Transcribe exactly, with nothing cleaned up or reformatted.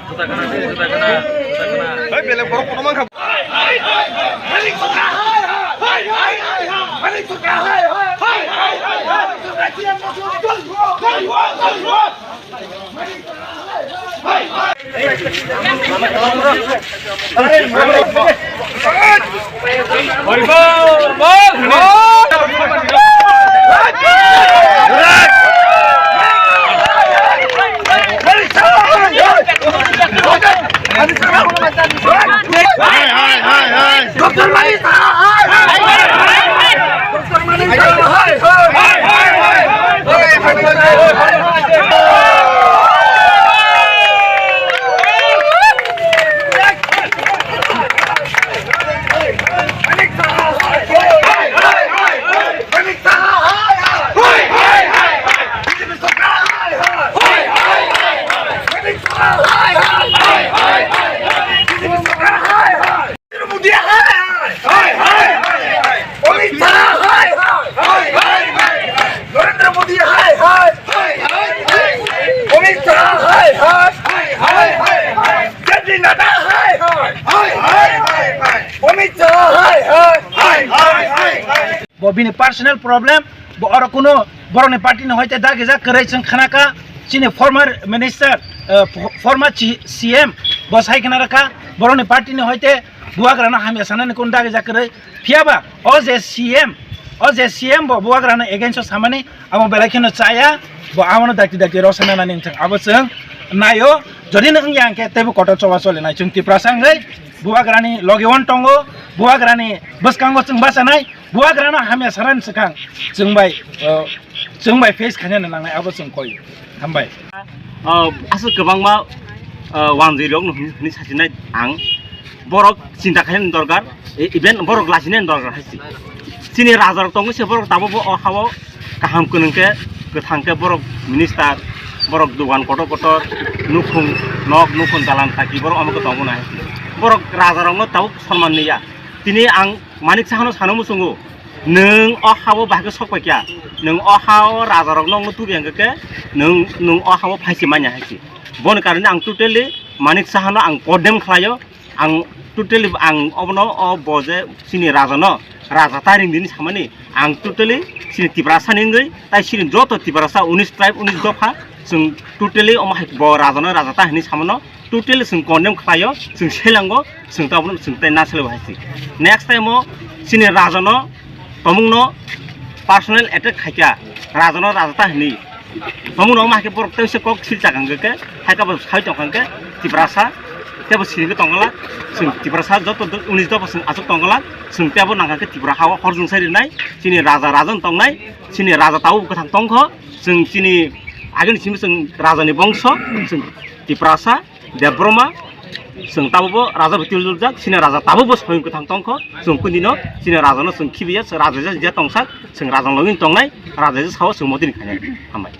Hey, belek borok kono mankha. Modi hai hai! Hai hai hai! Amit Shah hai hai! Hai hai hai! Narendra Modi hai hai! Hai hai hai! Amit Shah hai hai! Hai hai hai! J P Nadda hai hai! Hai hai hai! Amit Shah hai hai! Hai hai hai! Bo bini personal problem, bo oro kuno borokni party ni hoite dagijak kwrwi chwng khanaka, chini former minister, eh, fo-, former chi-, C M, bo sai khna rwkha, borokni party ni hoite bubagrano hamya sanani kun dagijak kwrwi. Phiyaba o je C M, o je C M bo bubagrano against o samani, amo belai kheno chaya, bo abono dakti dakti rosana nani wngthang. Abo chwng naio, jodi no wngya hwnkhe teibo kotor choba cholinai. Chwng Tiprasa wngwi bubagrani logi on tongo, bubagrani bwskango chwng bachanai, bubagrano hamya sanani swkang chwng bai, uh, chwng bai face khainani nangnai, abo chwng koi. Hambai. Uh, aswk kwbangma, uh, wanjwi rok no hwnwi sachinai ang. Borok chinta khainani dorkar, e-, even borok lachinani dorkar hai se. Chini raja rok tongwi se borok tabuk bo o hao kaham kwnwi khe, kwthang khe borok minister, borok dogan kotor kotor, nukhung nok, nukhung dalan thaki borok omo khe tongmani hai se. Borok raja rokno tabuk sonman niya. Tini ang Manik Sahano sana muchungo, nwng o hao bahai khe sok pai kha, nwng o hao raja rokno wngwi tubi hwnkhe khe nwng, nwng o hao phaisi manya hai se. Boni karone ang totally Manik Sahano ang condemn khlaio. Ang totally ang obono o bo je chini raja no raja ta ring dini samani ang totally chini Tiprasa ni wngwi tai chini joto Tiprasa unis tribe unis dopha chwng totally omo hai bo raja no raja ta hinwi samano totally chwng condemn khlaio, chwng selango, chwng ta obono chwng tai na selo hai se. Next time o chini raja no tomung no personal attack khaikha, raja no raja ta hinwi. Tomung no ma khe borok tei se kok sil chak hwnkhe khe, hai kabo sai tong hwnkhe Tiprasa, tebo sini khe tong glak, chwng Tiprasa joto do-, unis dopha chwng aswk tong glak, chwng tebo nang khe Tipra hao hor jwng sai rinai, chini raja raja wng tongnai, chini raja tabuk kwthang tongkho, chwng chini agini simi chwng raja ni bongso, chwng Tiprasa, Debbarma, chwng tabukbo raja bai twiljak, chini raja tabukbo soyung kwthang tongkho, chwng kunino chini raja no chwng khibiya, chwng raja ja, ja tongsak, chwng raja login tongnai, raja ja sao chwng motini khainai. Hambai.